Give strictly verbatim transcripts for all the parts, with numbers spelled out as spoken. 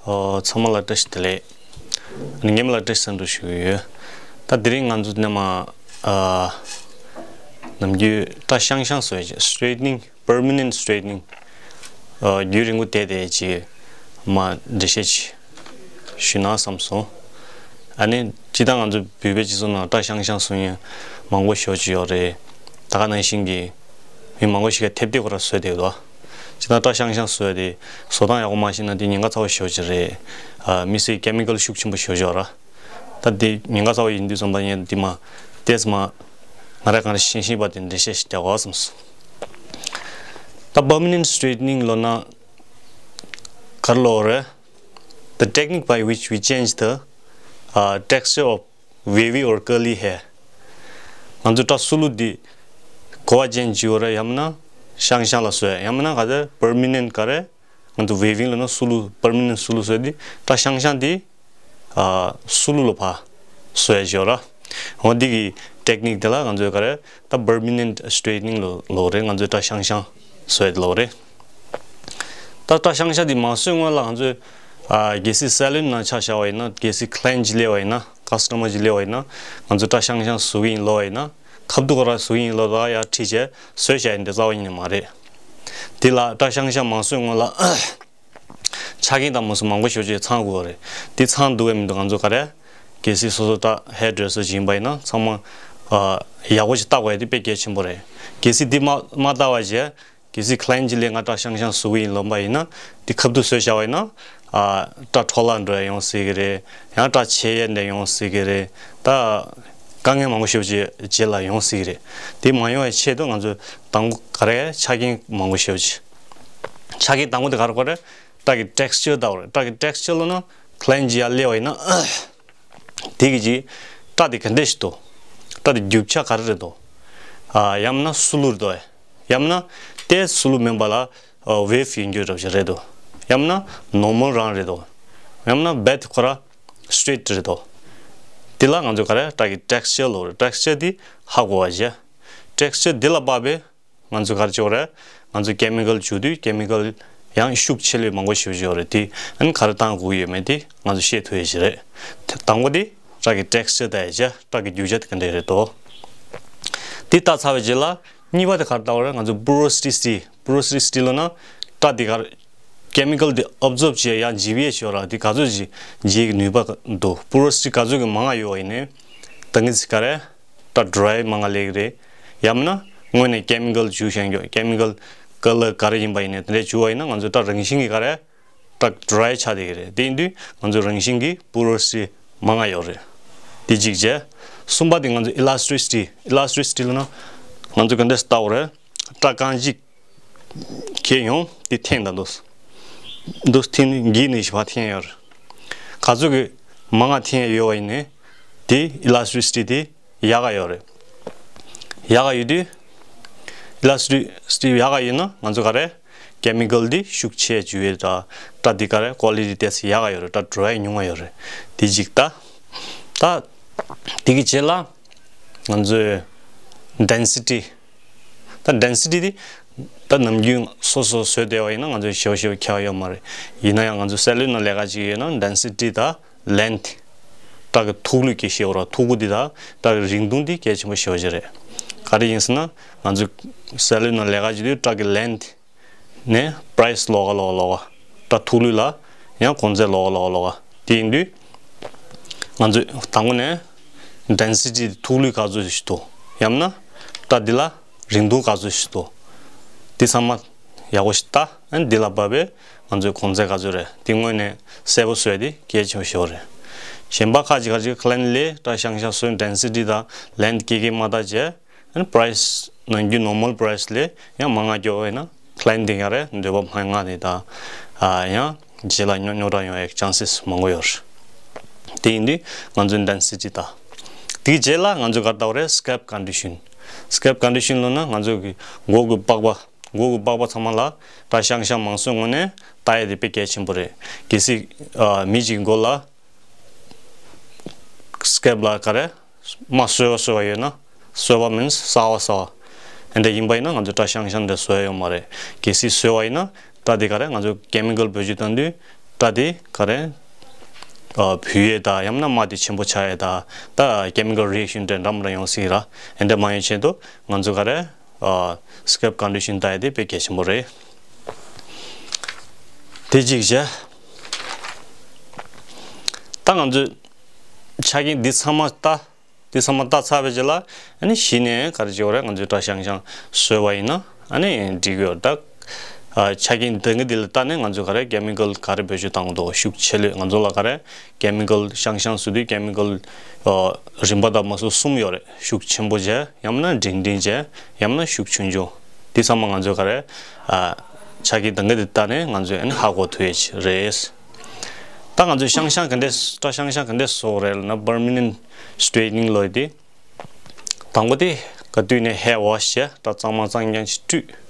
ཨོ། ཚང་མ་ལ་བཀྲ་ཤིས་བདེ་ལེགས། ངས་མ་ལ་བཀྲ་ཤིས་བདེ་ལེགས་ཞུ་གི་ཡོད། ད་དེ་རིང་ང་ཚོ་ནས་མ་ཨ་ནམ་རྒྱུན་སྐྲ་ཤང་ཤང་བཟོ་ཡ་ཅིག straightening, permanent straightening ཨ་རྒྱུན་རིང་པོ་བསྡད་བསྡད་ཅིག་མ་འགྲེལ་བཤད་ཅིག་ཞུས་ན་བསམ་སོང་། ཨ་ནི་སྤྱིར་བཏང་ང་ཚོ་བོད་པའི་སྤྱི་ཚོགས་ནང་སྐྲ་ཤང་ཤང་བཟོ་མཁན་མང་པོ་ཞེ་པོ་ཅིག་ཡོད་རེད། ད་ག་ནང་བཞིན་གྱི་མི་མང་པོ་ཞིག་གིས་ཐེབས་ཐེབས་ཁོ་ར་བཟོས་བསྡད་ཡོད་དོ། སྤྱིར་བཏང་སྐྲ་ཤང་ཤང་བཟོས་ཏེ་བཟོ་སྟངས་ཡག་པོ་མ་ཤེས་ན་དེ་ཉེན་ཁ་ཚ་པོ་ཞེ་པོ་ཅིག་རེད། ཨ་མི་ཚེ་ཀེ་མི་ཀལ་ཤུགས་ཆེན་པོ་ཞེ་པོ་ཅིག་ཡོད་ར། ད་དེ་ཉེན་ཁ་ཚ་པོ་ཡིན་དུས་ཙམ་པ་ངས་འདི་མ་ཏེས་མ་ང་རང་གང་རེ་ཤེས་ཤེས་པ་དེ་འགྲེལ་བཤད་ཞིག་རྒྱག་དགོས་བསམ་སོང་། ད་permanent straightening ལབ་ན་ག་རེ་ལབ་རེད། The technique by which we change the uh, texture of wavy or curly hair. ང་ཚོ་སྐྲ་སུ་ལུ་འདི་གོ་བ་ཅན་བྱེད་ཡོད་ར། ཡང་མིན་ན་ཤང་ཤང་ལ་བཟོས། ཡང་མིན་ན་ག་ཚོད་permanent ག་རེ། ང་ཚོ་waving ལབ་ན་སུ་ལུ་permanent སུ་ལུ་བཟོས་ཏེ་སྐྲ་ཤང་ཤང་འདི་ཨ་སུ་ལུ་ལ་ཕར་བཟོས་བྱེད་ཡོད་ར། འོ་འདི་གི་technique དེ་ལ་ང་ཚོས་ག་རེ། ད་permanent straightening ལབ་ལབ་རེད། ང་ཚོས་སྐྲ་ཤང་ཤང་བཟོས་ཏེ་ལབ་རེད། ད་སྐྲ་ཤང་ཤང་འདི་མ་བཟོས་སྔོན་ལ་ང་ཚོས་ཨ་གལ་སྲིད་སེ་ལུན་ནང་ཆ་བཞག་པ་ཡིན་ན། གལ་སྲིད་client ཅིག་སླེབས་པ་ཡིན་ན། customer ཅིག་སླེབས་པ་ཡིན་ན། ང་ཚོ་སྐྲ་ཤང་ཤང་བཟོ་གི་ཡིན་ལབ་པ་ཡིན་ན། ཁ་ཐུག་ག་རེ་བཟོ་གི་ཡིན་ལབ་ད་ཡར་ཁྲིད་བྱས་བཟོས་བཞག་ཡིན་དེ་རྩ་བ་ཉིད་ནས་མ་རེད། དེ་ལ་སྐྲ་ཤང་ཤང་མ་བཟོས་སྔོན་ལ་ཆ་རྐྱེན་དང་མུ་མཐུད་མང་པོ་ཞེ་པོ་ཅིག་ཚང་དགོས་པ་རེད། དེ་ཚང་འདུག་པས་མི་འདུག་ང་ཚོ་ག་རེ། གལ་སྲིད་སོ་སོ་ད་hairdresser ཅིག་ཡིན་པ་ཡིན་ན་ཚང་མ་ཨ་ཡག་པོ་ཞིག་བལྟ་དགོས་ཡ་དེ་དཔེ་གལ་ཆེན་པོ་རེད། གལ་སྲིད་དེ་མ་མ་བལྟ་བ་བྱས། གལ་སྲིད་client ཅིག་སླེབས་ང་སྐྲ་ཤང་ཤང་བཟོ་གི་ཡིན་ལབ་པ་ཡིན་ན། དེ་ཁ་ཐུག་བཟོས་བཞག་པ་ཡིན་ན། ཨ་སྐྲ་འཕྲོ་བརླག་འགྲོ་ཡ་ཡོང་སྲིད་གི་རེད། ཡང་སྐྲ་ཆད་ཡ་འདྲ་ཡོང་སྲིད་གི་རེད། ད་དཀའ་ངལ་མང་པོ་ཞེ་པོ་ཅིག་རྗེས་ལ་ཡོང་སྲིད་གི་རེད། དེ་མ་ཡོང་བའི་ཆེད་དུ་ང་ཚོས་དང་པོ་ག་རེ་ཆ་རྐྱེན་མང་པོ་ཞེ་པོ་ཅིག་ཆ་རྐྱེན་དང་པོ་དེ་ག་རེ་གོ་རེད། སྐྲ་གི་texture ལྟ་བ་རེད། སྐྲ་གི་texture ལབ་ན་client ཅིག་ཡར་སླེབས་པ་ཡིན་ན། དེ་གི་ཅིག་སྐྲ་དེ་ག་འདྲ་ཞིག་འདུག་སྐྲ་དེ་རྒྱུ་ཆ་ག་རེ་རེད་འདུག་ཨ་ཡང་མིན་ན་སུ་ལུ་རེད་འདུག་ཡང་མིན་ན་ཏོག་ཙམ་སུ་ལུ་མིན་པ་ལ་ཨ་wave ཡིན་རྒྱུ་འདྲ་པོ་ཞིག་རེད་འདུག་ཡང་མིན་ན་normal རང་རེད་འདུག་ཡང་མིན་ན་བད་ཁོ་ར་straight རེད་འདུག་དེ་ལ་ང་ཚོས་ག་རེ། སྐྲ་གི་texture ལབ་རེད། texture དེ་ཧ་གོ་བ་བྱས། texture དེ་ལ་དཔག་པའི་ང་ཚོས་ག་རེ་བྱེད་དགོས་རེད། ང་ཚོས་chemical འཇུག་དུས་chemical ཡང་ཤུགས་ཆེ་ལོས་མང་པོ་ཞེ་པོ་ཅིག་ཡོད་རེད། དེ་ཨ་ནི་ག་རེ་བཏང་དགོས་ཡོད་མེད་དེ་ང་ཚོས་ཤེས་ཐུབ་ཡ་ཞིག་རེད། དེ་དང་པོ་དེ་སྐྲ་གི་texture ལྟ་ཡ་བྱས། སྐྲ་གི་རྒྱུ་ཆ་དེ་ག་འདྲ་རེད་དོ། དེ་ལྟ་ཚར་བའི་རྗེས་ལ་གཉིས་པ་དེ་ག་རེ་ལྟ་བ་རེད། ང་ཚོ་porosity། porosity ལབ་ན་སྐྲ་དེ་ག་རེ། chemical དེ་absorb བྱེད་ཡ་ཡང་འཇིབ་ཡས་ཤོར་ར། དེ་ག་ཚོད་ཅིག་འཇིབ་ནུས་པ་འདུག porosity ག་ཚོད་ཀྱི་མང་ང་ཡོད་པ་ཡིན་ནའི་ད་ངི་ཚིག་ག་རེ། སྐྲ་dry མང་ང་ལེགས་རེད། ཡང་མིན་ན་དངོས་གནས་chemical འཇུ་བཞིན་ཡོད། chemical colour ག་རེ་ཡིན་པ་ཡིན་ནའི་དེ་འདྲས་འཇུ་བ་ཡིན་ན་ང་ཚོ་སྐྲ་རང་བཞིན་གྱིས་ག་རེ། སྐྲ་dry ཆགས་བསྡད་ཀྱི་རེད། དེ་ཡིན་དུས་ང་ཚོ་རང་བཞིན་གྱིས་porosity མང་ང་ཡོད་རེད། དེ་གཅིག་བྱས། གསུམ་པ་དེ་ང་ཚོ་elasticity། elasticity ལབ་ན་ང་ཚོ་ག་འདྲས་ལྟ་བ་རེད། སྐྲ་རྐང་གཅིག་གས་ཡོང་དེ་འཐེན་ད་འདུག་འདུག་འཐེན་ནས་འགྱིག་ནས་ཞིག་ཕར་འཐེན་ཡོད་རེད། ག་ཚོད་ཀྱི་མང་ང་འཐེན་ཡོད་པ་ཡིན་ནའི་དེ་elasticity དེ་ཡག་ག་ཡོད་རེད། ཡག་ག་ཡོད་དུས་elasticity ཡག་ག་ཡོད་ན་ང་ཚོ་ག་རེ། chemical འདི་ཤུགས་ཆེ་འཇུ་ཡས་དང་སྐྲ་འདི་ག་རེ་quality ཏོག་ཙམ་ཡག་ག་ཡོད་རེད། སྐྲ་dry ཉུང་ང་ཡོད་རེད། དེ་གཅིག་ད། ད་དེ་གི་རྗེས་ལ་ང་ཚོས་density། ད་density འདི་ད་ནམ་རྒྱུན་སོ་སོ་བཟོས་བསྡད་པ་ཡིན་ན་ང་ཚོས་ཞེ་པོ་ཞེ་པོ་ཁྱད་པར་ཡོད་མ་རེད། ཡིན་ན་ཡང་ང་ཚོ་སེ་ལུན་ནང་ལས་ཀ་བྱེད་ཀྱི་ཡོད་ན་density དང་length། སྐྲ་གི་མཐུག་ལུས་ཀྱི་ཤེས་པ་ར། མཐུག་པོ་འདི་དང་སྐྲ་གི་རིང་ཐུང་འདི་གལ་ཆེན་པོ་ཞེ་པོ་ཅིག་རེད། ག་རེ་ཡིན་ཟེར་ན་ང་ཚོ་སེ་ལུན་ནང་ལས་ཀ་བྱེད་དུས་སྐྲ་གི་length ནས་price ལོགས་ཀ་ལོགས་ཀ་ལོགས་ཀ། སྐྲ་མཐུག་ལུས་ལ་ཡང་གོང་ཚད་ལོགས་ཀ་ལོགས་ཀ་ལོགས་ཀ། དེ་ཡིན་དུས་ང་ཚོས་དང་པོ་ནས་density མཐུག་ལུས་ག་ཚོད་ཞིག་འདུག་ཡང་ན་སྐྲ་འདི་ལ་རིང་ཐུང་ག་ཚོད་ཞིག་འདུག་འདི་ཚང་མ་ཡག་པོ་ཞིག་ལྟ། ཨ་ནི་འདི་ལ་བབས་པའི་ང་ཚོའི་གོང་ཚད་ག་ཚོད་རེད། འདི་དངོས་གནས་གསལ་པོ་བཟོས་ཏེ་གལ་ཆེན་པོ་ཞིག་རེད། གཞན་པ་ཁ་ཅིག་ཁ་ཅིག་client ལས་སྐྲ་ཤང་ཤང་བཟོས། density དང་length ག་གེ་མ་བལྟས་བྱས། ཨ་ནི་price ནང་རྒྱུ་normal price ལས་ཡང་མང་ང་སྐྱོར་བ་ཡིན་ན་client དེ་ག་རེ་འདོད་པ་མ་ང་དེ་དང་། ཨ་ཡང་རྗེས་ལ་རྙོག་རྙོག་དྲ་ཡོང་ཡའི་chances མང་པོ་ཡོད་རེད། དེ་ཡིན་དུས་ང་ཚོའི་density དང་། དེའི་རྗེས་ལ་ང་ཚོས་ག་རེ་ལྟ་བ་རེད། scalp condition། scalp condition ལབ་ན་ང་ཚོ་གི་མགོ་གི་པགས་པ། མགོ་གི་པགས་པ་ཚང་མ་ལ་སྐྲ་ཤང་ཤང་མང་བཟོས་སྔོན་ནས་ལྟ་ཡ་དེ་དཔེ་གལ་ཆེན་པོ་རེད། གལ་སྲིད་ཨ་མི་གཅིག་མགོ་ལ་scalp ལ་ག་རེ་མ་གསོས་པ་གསོས་པ་ཡོད་ན། གསོས་པ་means གསར་པ་གསར་པ། ཨེ་འདྲ་ཡིན་པ་ཡིན་ན་ང་ཚོ་སྐྲ་ཤང་ཤང་དེ་བཟོ་ཡ་ཡོད་མ་རེད། གལ་སྲིད་གསོས་པ་ཡིན་ན་སྐྲ་དེ་ག་རེ་ང་ཚོ་chemical བེད་སྤྱོད་བཏང་དུས་ སྐྲ་དེ་ག་རེ། ཨ། བུད་ཡས་དང་ཡང་ན་རྨ་དེ་ཆེན་པོ་ཆགས་ཡས་དང་ད་chemical reaction དེ་འདྲ་མི་འདྲ་ཡོང་སྲིད་ར། ཨེ་འདྲ་མ་ཡོང་ཆེད་དུ་ང་ཚོ་ག་རེ། ཨ། scalp condition ལྟ་ཡས་དེ་དཔེ་གལ་ཆེན་པོ་རེད། དེ་གཅིག་བྱས། ད་ང་ཚོས་ཆ་རྐྱེན་འདི་ཚང་མ་ལྟ། འདི་ཚང་མ་ལྟ་ཚར་བའི་རྗེས་ལ་ཨ་ནི་གཞི་ནས་ག་རེ་བྱེད་དགོས་རེད། ང་ཚོས་སྐྲ་ཤང་ཤང་བཟོས་པ་ཡིན་ན་ཨ་ནི་འགྲིག་གི་ཡོད་རེད་ད། ཨ། ཆ་རྐྱེན་དེ་གི་འདི་ལ་ལྟ་ནས་ང་ཚོས་ག་རེ་chemical ག་རེ་བེད་སྤྱོད་བཏང་གི་འདུག་ཤུགས་ཆེ་ལོས། ང་ཚོ་ལ་ག་རེ་chemical ཤང་ཤང་བཟོ་དུས་chemical ཨ། རིམ་པ་དང་མ་སུ་གསུམ་ཡོད་རེད། ཤུགས་ཆེན་པོ་བྱས། ཡང་ན་འབྲིང་འབྲིང་བྱས། ཡང་ན་ཤུགས་ཆུང་ཆུང་། འདི་ཚང་མ་ང་ཚོས་ག་རེ། ཨ། ཆ་རྐྱེན་དེ་གི་འདི་ལྟ་ནས་ང་ཚོས་ཨ་ནི་ཧ་གོ་ཐུབ་ཡས་རེད། ད་ང་ཚོས་ཤང་ཤང་ག་འདྲས། སྐྲ་ཤང་ཤང་ག་འདྲས་བཟོ་དགོས་རེད་ལབ་ན་permanent straightening ལབ་ཡས་དེ། དང་པོ་དེ་ག་དུས་ནས་hair wash བྱས། སྐྲ་གཙང་མ་གཙང་རྐྱང་ཞིག་བཀྲུས།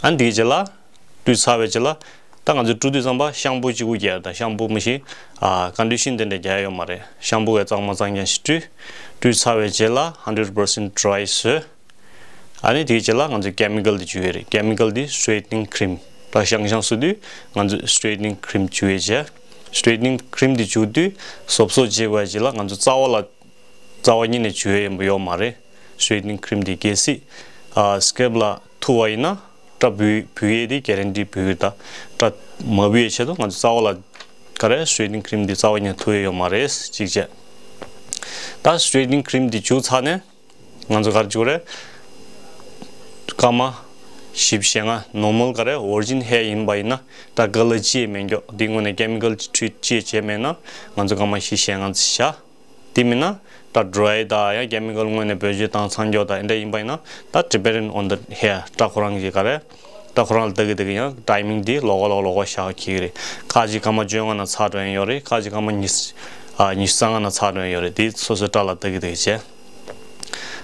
ཨ། འདིའི་རྗེས་ལ་བཀྲུས་ཚར་བའི་རྗེས་ལ་ད་ང་ཚོས་བཀྲུ་དུས་ཙམ་པ་ཤམ་པུ་གཅིག་པུ་རྒྱག་ཡས་དང་། ཤམ་པུ་མ་གཞི། ཨ། condition དེ་འདྲ་རྒྱག་ཡས་ཡོད་མ་རེད། ཤམ་པུ་གིས་གཙང་མ་གཙང་རྐྱང་ཞིག་བཀྲུས། བཀྲུས་ཚར་བའི་རྗེས་ལ་hundred percent dry བཟོས། ཨ་ནི་དེའི་རྗེས་ལ་ང་ཚོས་chemical དེ་བྱུག་ཡས་རེད། chemical དེ་straightening cream། སྐྲ་ཤང་ཤང་བཟོ་དུས་ང་ཚོས་straightening cream བྱུག་ཡས་བྱས། straightening cream དེ་བྱུག་དུས་གཟབ་གཟབ་བྱེད་དགོས་ཡས་ཅིག་ལ་ང་ཚོ་རྩ་བ་ལ། རྩ་བ་ཉིད་ནས་བྱུག་ཡས་ཡིན་པ་ཡོད་མ་རེད། straightening cream དེ་གལ་སྲིད། ཨ། scalp ལ་ཐུག་པ་ཡིན་ན་སྐྲ་བུད། བུད་ཡས་དེ་guarantee བུད་ཡོད་ད། སྐྲ་མ་བུད་ཡས་ཆེད་དུ་ང་ཚོ་རྩ་བ་ལ་ག་རེ་straightening cream དེ་རྩ་བ་ཉིད་ནས་ཐུག་ཡས་ཡོད་མ་རེད། གཅིག་བྱས། ད་straightening cream དེ་བྱུག་ཚར་ནས་ང་ཚོ་ག་རེ་བྱེད་དགོས་རེད། སྐར་མ་བཞི་བཅུ་ཞེ་ལྔ་normal ག་རེ་virgin hair ཡིན་པ་ཡིན་ན། སྐྲ་color ཅི་ཡང་མེད་མཁན། འདི་དངོས་གནས་chemical treat ཅི་ཡང་བྱས་མེད་ན་ང་ཚོ་སྐར་མ་བཞི་བཅུ་ཞེ་ལྔ་ཙམ་བཞག་དེ་མིན་ན་ད་dry དང་ཡང་chemical དངོས་གནས་བེད་སྤྱོད་བཏང་ཚར་མཁན་དང་དེ་འདྲ་ཡིན་པ་ཡིན་ན། ད་depending on the hair སྐྲ་ཁོ་རང་གི་ག་རེ། སྐྲ་ཁོ་རང་ལ་ལྟ་གི་ལྟ་གི་ཡང་timing དེ་ལོགས་ཀ་ལོགས་ཀ་ལོགས་ཀ་བཞག་གི་རེད། ཁ་ཅིག་སྐར་མ་བཅོ་ལྔ་ནང་ཚར་འགྲོ་ཡས་ཡོད་རེད། ཁ་ཅིག་སྐར་མ་ཉི་ཤུ། ཨ། ཉི་ཤུ་རྩ་ལྔ་ནང་ཚར་འགྲོ་ཡས་ཡོད་རེད། དེ་སོ་སོའི་སྐྲ་ལ་ལྟ་གི་ལྟ་གི་བྱས།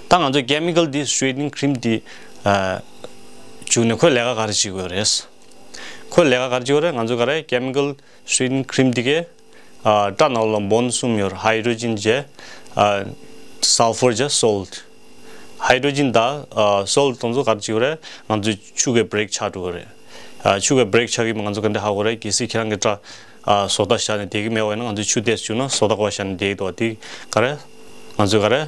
ད་ང་ཚོས་chemical དེ་straightening cream དེ། ཨ། བྱུག་ནས་ཁོས་ལས་ཀ་ག་རེ་བྱེད་དགོས་རེད། ཁོས་ལས་ཀ་ག་རེ་བྱེད་དགོས་རེད། ང་ཚོ་ག་རེ་chemical straightening cream དེ་གས། ཨ། སྐྲ་ནང་ལ་bond གསུམ་ཡོད་རེད། hydrogen བྱས། ཨ། sulfur བྱས། salt hydrogen དང་། ཨ། salt དེ་ཚོ་ག་རེ་བྱེད་དགོས་རེད། ང་ཚོའི་ཆུ་གིས་break ཆགས་འགྲོ་གི་རེད། ཨ། ཆུ་གིས་break ཆགས་ཀྱི་མ། ང་ཚོ་ག་འདྲ་ཧ་གོ་རེད། གལ་སྲིད་ཁྱེད་རང་གི་སྐྲ། ཨ། བཟོ་ལྟ་བཞག་ནས་བསྡད་ཀྱི་མེད་པ་ཡིན་ན། ང་ཚོས་ཆུ་ཏོག་ཙམ་བྱུགས་ན་བཟོ་ལྟ་ག་པར་བཞག་ནས་བསྡད་ཀྱི་འདུག་དེ་ག་རེ། ང་ཚོས་ག་རེ།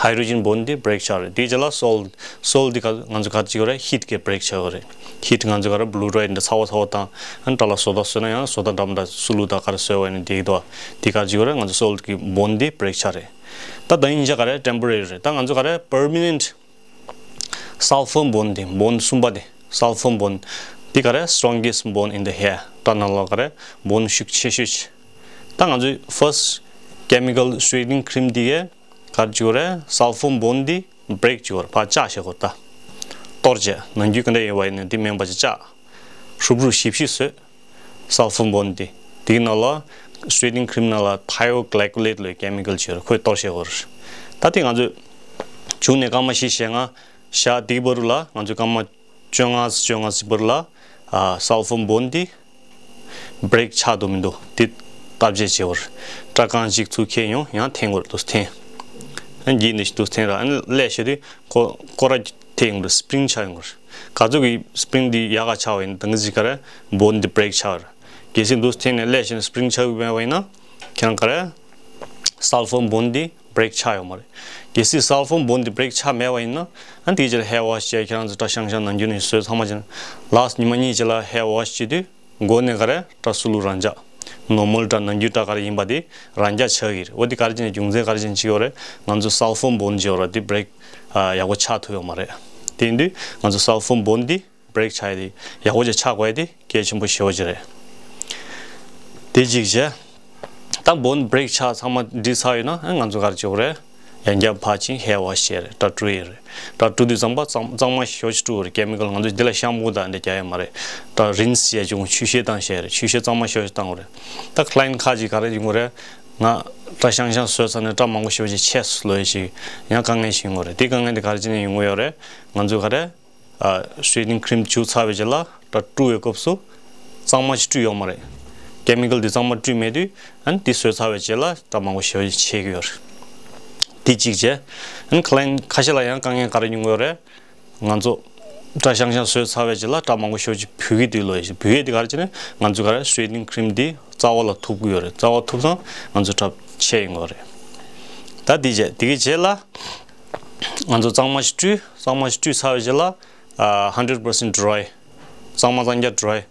hydrogen bond དེ་break ཆགས་རེད། དེའི་རྗེས་ལ་salt salt དེ་ག་ང་ཚོས་ག་རེ་བྱེད་ཀྱི་རེད། heat གིས་break ཆགས་ཀྱི་རེད། heat ང་ཚོས་ག་རེ་blue dye འདྲ་ཚ་བ་ཚ་བ་བཏང་། ཨ་ནི་སྐྲ་ལ་བཟོ་ལྟ་བཟོས་ན་ཡང་བཟོ་ལྟ་འདྲ་མི་འདྲ་སུ་ལུ་དང་ག་རེ་བཟོས་པ་ཡིན་ན་བསྡད་ཀྱི་འདུག་དེ་ག་རེ་བྱེད་ཀྱི་རེད། ང་ཚོ་salt གི་bond དེ་break ཆགས་རེད། ད་ད་ཡིན་ཆ་ག་རེ་temporary རེད། ད་ང་ཚོ་ག་རེ་permanent sulfur bond དེ། bond གསུམ་པ་དེ། sulfur bond དེ་ག་རེ། strongest bond in the hair སྐྲ་ནང་ལ་ག་རེ། bond ཤུགས་ཆེ་ཤོས་ཆེ། ད་ང་ཚོའི་first chemical straightening cream དེ་གས་ག་རེ་བྱེད་ཀྱི་རེད། sulfur bond དེ་break བྱེད་ཀྱི་རེད། ཕར་བཅག་བྱེད་ཀྱི་རེད། ད་གཏོར་བྱས། ནམ་རྒྱུན་ག་འདྲ་ཡིན་པ་ཡིན་ན་དེ་མིན་པ་ཅིག་བཅག་ཧྲུབ་ཧྲུབ་ཞིབ་ཞིབ་བཟོས། sulfur bond དེ། དེའི་ནང་ལ་straightening cream ནང་ལ་thioglycolate ལབ་chemical ཅིག་ཡོད་རེད། ཁོས་གཏོར་བྱེད་དགོས་རེད། ད་དེ་ང་ཚོས་བྱུགས་ནས་སྐར་མ་བཞི་བཅུ་ཞེ་ལྔ་བཞག་དེའི་བར་ལ་ང་ཚོས་སྐར་མ་བཅོ་ལྔ་བཅོ་ལྔ་ཙམ་བར་ལ། ཨ། sulfur bond དེ་break ཆགས་འདུག་མི་འདུག་དེ་བརྟག་དཔྱད་བྱེད་དགོས་རེད། སྐྲ་རྐང་གཅིག་ཚུར་འཁྱེར་ཡོང་། ཡང་འཐེན་དགོས་རེད། འདུག་སེ་འཐེན། ཨ། འགྱིག་འདི་ཞིག་འདུག་སེ་འཐེན་ར། ཨ་ནི་ལས་བྱེད་དུས་ཁོ་སྐོར་ར་འཐེན་ཡོང་རེད། spring ཆགས་ཡོང་རེད། ག་ཚོད་ཀྱི་spring འདི་ཡག་ག་ཆགས་པ་ཡིན་ན་ད་ག་ཚོད་ག་རེ་bond འདི་break ཆགས་རེད། གལ་སྲིད་འདུག་སེ་འཐེན་ནས་ལས་བྱས་ནས་spring ཆགས་ཀྱི་མེད་པ་ཡིན་ན་ཁྱེད་རང་ག་རེ། sulfur bond འདི་break ཆགས་ཡོད་མ་རེད། གལ་སྲིད་sulfur bond འདི་break ཆགས་མེད་པ་ཡིན་ན། ཨ། དེའི་རྗེས་ལ་hair wash བྱས། ཁྱེད་རང་ཚོ་སྐྲ་ཤང་ཤང་ནམ་རྒྱུན་ནས་བཟོས་ཚང་མ་བྱས་ན་last ཉི་མ་གཉིས་རྗེས་ལ་hair wash བྱེད་དུས་མགོ་ནས་ག་རེ་སྐྲ་སུ་ལུ་རང་འཇགས། normal སྐྲ་ནམ་རྒྱུན་སྐྲ་ག་རེ་ཡིན་པ་དེ་རང་འཇགས་ཆགས་ཀྱི་རེད། འོ་དེ་ག་རེ་བྱས་ནས་རྒྱུ་མཚན་ག་རེ་བྱས་ནས་ཆགས་ཀྱི་ཡོད་རེད། ང་ཚོ་sulfur bond ཅིག་ཡོད་རེད། དེ་break ཨ། ཡག་པོ་ཆགས་ཐུབ་ཡོད་མ་རེད། དེ་ཡིན་དུས་ང་ཚོ་sulfur bond འདི་break ཆགས་ཡས་དེ་ཡག་པོ་ཅིག་ཆགས་དགོས་ཡས་དེ་གལ་ཆེན་པོ་ཞེ་པོ་ཅིག་རེད། དེ་གཅིག་བྱས། ད་bond break ཆགས་ཚང་མ་འགྲིག་ཚར་ཡོད་ན། ཨ། ང་ཚོ་ག་རེ་བྱེད་དགོས་རེད། ཡང་བསྐྱར་ཕར་ཕྱིན་hair wash བྱས་རེད། སྐྲ་བཀྲུ་ཡས་རེད། སྐྲ་བཀྲུ་དུས་ཙམ་པ་གཙང་གཙང་མ་ཞེ་པོ་ཅིག་བཀྲུ་དགོས་རེད། chemical ང་ཚོ་འདི་ལ་ཤམ་པུ་དང་འདི་རྒྱག་ཡས་མ་རེད། སྐྲ་rinse བྱས་བྱུང་ཆུ་ཤེལ་བཏང་བྱས་རེད། ཆུ་ཤེལ་གཙང་མ་ཞེ་པོ་ཅིག་བཏང་དགོས་རེད། ད་client ཁ་ཅིག་ག་རེ་ཡོང་གི་རེད། ང་སྐྲ་ཤང་ཤང་བཟོས་ཚར་ནས་སྐྲ་མང་པོ་ཞེ་པོ་ཅིག་ཆད་སོང་ལབ་ཡས་ཅིག་ཡང་དཀའ་ངལ་ཞིག་ཡོང་གི་རེད། དེ་དཀའ་ངལ་དེ་ག་རེ་བྱས་ནས་ཡོང་གི་ཡོད་རེད། ང་ཚོ་ག་རེ། ཨ། straightening cream བྱུགས་ཚར་བའི་རྗེས་ལ་སྐྲ་བཀྲུ་བའི་སྐབས་སུ་གཙང་མ་ཞིག་བཀྲུས་ཡོད་མ་རེད། chemical དེ་གཙང་མ་བཀྲུས་མེད་དུས། ཨ་ནི་དེ་བཟོས་ཚར་བའི་རྗེས་ལ་སྐྲ་མང་པོ་ཞེ་པོ་ཅིག་ཆད་ཀྱི་ཡོད་རེད། དེ་གཅིག་བྱས། ཨ་ནི་client ཁ་ཤས་ལ་ཡང་དཀའ་ངལ་ག་རེ་ཡོང་གི་ཡོད་རེད། ང་ཚོ་ སྐྲ་ཤང་ཤང་བཟོས་ཚར་བའི་རྗེས་ལ་སྐྲ་མང་པོ་ཤོས་ཅིག་བུད་ཀྱི་འདུག་ལོ། བུད་ཡས་དེ་ག་རེ་བྱས་ནས་ང་ཚོས་ག་རེ་སི་ཊེ་ཊི་ནིང་ཁི་རིམ་འདི་རྩ་བ་ལ་ཐུག་གི་ཡོད་རེད། རྩ་བ་ཐུག་ཙང་ང་ཚོ་སྐྲ་ཆད་ཡོང་གི་རེད། ད་དེ་རྗེས་དེ་གི་རྗེས་ལ་ང་ཚོ་གཙང་མ་ཞིག་བཀྲུས། གཙང་མ་ཞིག་བཀྲུས་ཚར་བའི་རྗེས་ལ་ཨ་hundred percent dry། གཙང་མ་གཙང་རྐྱང་dry།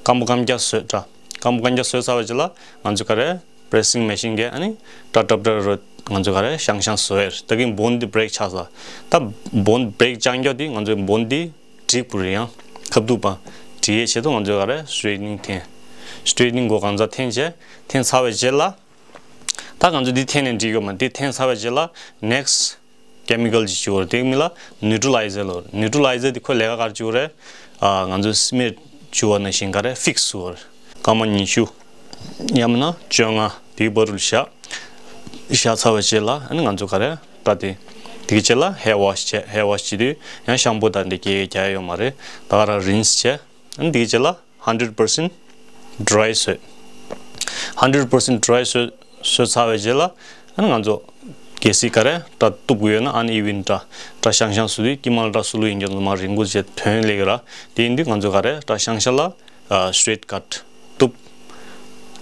སྐམ་པོ་སྐམ་རྐྱང་བཟོས། སྐྲ་སྐམ་པོ་སྐམ་རྐྱང་བཟོས་ཚར་བའི་རྗེས་ལ་ང་ཚོས་ག་རེ་pressing machine གིས་ཨ་ནི་སྐྲ་སྲབ་སྲབ་རུ་ང་ཚོས་ག་རེ་ཤང་ཤང་བཟོ་ཡས་རེད། ད་གིན་bone འདི་break ཆགས་ཚར། ད་bone break ཆགས་རྒྱུ་དེ་ང་ཚོས་bone འདི་འགྲིག་པ་རེད། ཡང་ཁ་ཐུག་པ་འགྲིག་ཡས་ཆེད་དུ་ང་ཚོས་ག་རེ་སི་ཊེ་ཊི་ནིང་འཐེན། སི་ཊེ་ཊི་ནིང་འགོ་གང་ཚ་འཐེན་བྱས། འཐེན་ཚར་བའི་རྗེས་ལ་ད་ང་ཚོས་འདི་འཐེན་ནས་འགྲིག་གི་ཡོད་མ་རེད། འདི་འཐེན་ཚར་བའི་རྗེས་ལ་next chemical ཅིག་བྱུག་དགོས་རེད། དེ་མིང་ལ་neutralizer ལབ་རེད། neutralizer དེ་ཁོའི་ལས་ཀ་ག་རེ་བྱེད་ཀྱི་རེད། ཨ་ང་ཚོས་སི་མེན་ཊི་བྱུག་པ་ནང་བཞིན་ག་རེ་fix བཟོ་དགོས་རེད། སྐར་མ་ཉི་ཤུ་ཡང་མིན་ན་བཅོ་ལྔ་དེའི་བར་དུ་བཞག་བཞག་ཚར་བའི་རྗེས་ལ་ཨ་ནི་ང་ཚོས་ག་རེ་སྐྲ་དེ་དེ་གི་རྗེས་ལ་hair wash བྱས། hair wash བྱེད་དུས་ཡང་ཤམ་པུ་དང་འདི་རྒྱག་ཡས་རྒྱག་ཡས་ཡོད་མ་རེད། ད་ག་རང་rinse བྱས། ཨ་ནི་དེ་གི་རྗེས་ལ་hundred percent dry བཟོས། hundred percent dry བཟོས་བཟོས་ཚར་བའི་རྗེས་ལ་ཨ་ནི་ང་ཚོ་གལ་སྲིད་ག་རེ་སྐྲ་གཏུབ་དགོས་ཡོད་ན་uneven སྐྲ་སྐྲ་ཤང་ཤང་བཟོ་དུས་དཀྱིལ་མ་ལ་སྐྲ་སུ་ལུ་ཡིན་ཀྱང་ལོ་མ་རིང་པོ་བྱས་ཐོན་སླེབས་ཀྱི་རེད། དེ་ཡིན་དུས་ང་ཚོ་ག་རེ་སྐྲ་ཤང་ཤང་ལ་straight cut གཏུབ།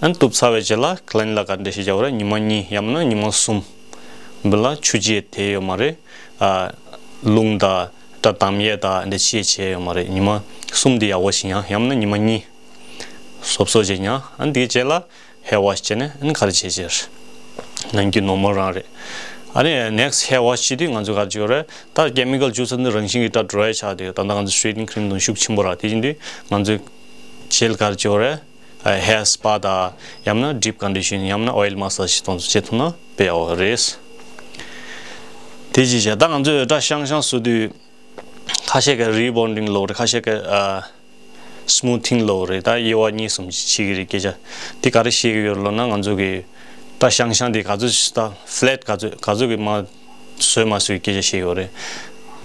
ཨ་ནི་གཏུབ་ཚར་བའི་རྗེས་ལ་client ལ་ག་འདྲ་ཞིག་བྱ་བ་རེད། ཉི་མ་གཉིས་ཡང་མིན་ན་ཉི་མ་གསུམ་བར་ལ་ཆུ་རྐྱལ་དེ་ཡོད་མ་རེད། ཨ་རླུང་དང་སྐྲ་བསྡམ་ཡས་དང་འདི་ཅི་བྱས་ཡོད་མ་རེད། ཉི་མ་གསུམ་འདི་ཡག་པོ་ཞིག་མྱངས། ཡང་མིན་ན་ཉི་མ་གཉིས་སོབ་སོབ་ཅིག་མྱངས། ཨ་ནི་དེའི་རྗེས་ལ་hair wash བྱས་ནས་ཨ་ནི་ག་རེ་བྱས་བྱས་རེད། ནམ་རྒྱུན་normal རང་རེད། ཨ་ནི་next hair wash བྱེད་དུས་ང་ཚོས་ག་རེ་བྱེད་དགོས་རེད། ད་chemical བྱུགས་ཚར་དུས་རང་བཞིན་གྱིས་སྐྲ་dry ཆགས་དུས་ད་ལྟ་ང་ཚོ་straightening cream དང་ཤུགས་ཆེན་པོ་རག་དེ་བཞིན་དུ་ང་ཚོས་རྗེས་ལ་ག་རེ་བྱེད་དགོས་རེད། ཨ་hair spa དང་ཡང་ན་deep condition ཡང་ན་oil massage དང་བྱེད་ཐུབ་ན་དཔེ་ཡག་པོ་རེད། དེ་ཅི་བྱས་ད་ང་ཚོས་སྐྲ་ཤང་ཤང་བཟོ་དུས་ཁ་ཤས་ཀྱིས་rebonding ལབ་རེད། ཁ་ཤས་ཀྱིས་ཨ་smoothing ལབ་རེད། ད་དབྱེ་བ་གཉིས་གསུམ་ཅིག་ཕྱེ་གི་རེད། སྐད་ཆ་དེ་ག་རེ་བཤད་ཀྱི་ཡོད་ལབ་ན་ང་ཚོ་གི་སྐྲ་ཤང་ཤང་དེ་ག་ཚོད་ད་flat ག་ཚོད་ག་ཚོད་ཀྱི་མ་བཟོས་མ་བཟོས་ཀྱི་སྐད་ཆ་བཤད་ཡོད་རེད།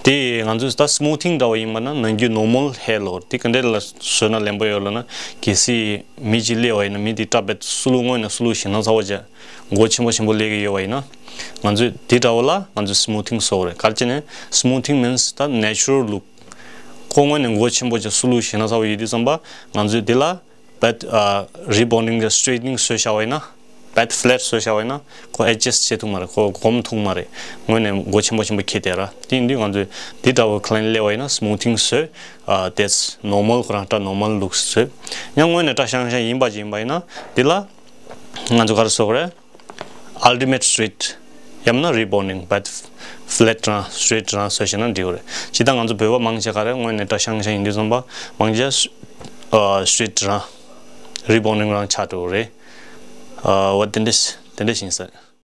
དེ་ང་ཚོས་ད་smoothing འདྲ་བ་ཡིན་པ་ན་ནམ་རྒྱུན་normal hair ལབ་རེད། དེ་ག་འདྲས་ལ་བཟོས་ན་ལེགས་པོ་ཡོད་ལབ་ན་གལ་སྲིད་མི་གཅིག་སླེབས་པ་ཡིན་ན་མི་དེ་སྐྲ་རྦད་སུ་ལུ་སྔོན་ནས་སུ་ལུ་ཞེད་སྣང་ཚ་བོ་བྱས་མགོ་ཆེན་པོ་ཆེན་པོ་སླེབས་ཀྱི་ཡོད་པ་ཡིན་ན་ང་ཚོས་དེ་འདྲ་བོ་ལ་ང་ཚོས་smoothing ཟེར་གྱི་རེད། ག་རེ་བྱས་ནས་smoothing means ད་natural look ཁོ་སྔོན་ནས་མགོ་ཆེན་པོ་བྱས་སུ་ལུ་ཞེད་སྣང་ཚ་བོ་ཡོད་དུས་ཙམ་པ་ང་ཚོས་དེ་ལ་རྦད་ཨ་rebonding དང་straightening བཟོས་བཞག་པ་ཡིན་ན་རྦད་flat བཟོས་བཞག་པ་ཡིན་ན་ཁོ་adjust བྱེད་ཐུབ་མ་རེད། ཁོ་སྒོམ་ཐུབ་མ་རེད། སྔོན་ནས་མགོ་ཆེན་པོ་ཆེན་པོ་འཁྱེར་བསྡད་ར། དེ་ཡིན་དུས་ང་ཚོས་འདི་འདྲ་བོ་client སླེབས་པ་ཡིན་ན་smoothing བཟོས། ཨ་that's normal ཁོ་རང་སྐྲ་normal look བཟོས། ཡང་སྔོན་ནས་སྐྲ་ཤང་ཤང་ཡིན་པ་ཅིག་ཡིན་པ་ཡིན་ན་འདི་ལ་ང་ཚོ་ག་རེ་ཟེར་དགོས་རེད། Ultimate straight ཡང་ན་rebonding རྦད་flat རང་straight རང་བཟོས་བྱས་ན་འགྲིག་གི་རེད། ཇི་ལྟར་ང་ཚོ་བོད་པ་མང་ཆེ་ག་རེ་སྔོན་ནས་སྐྲ་ཤང་ཤང་ཡིན་དུས་ཙམ་པ་མང་ཆེ་ཨ་straight རང་rebonding རང་ཆགས་འགྲོ་གི་རེད། ཨ་འོ་དེ་འདྲ་དེ་འདྲ་ཞིག་ཡིན་ས་རེད།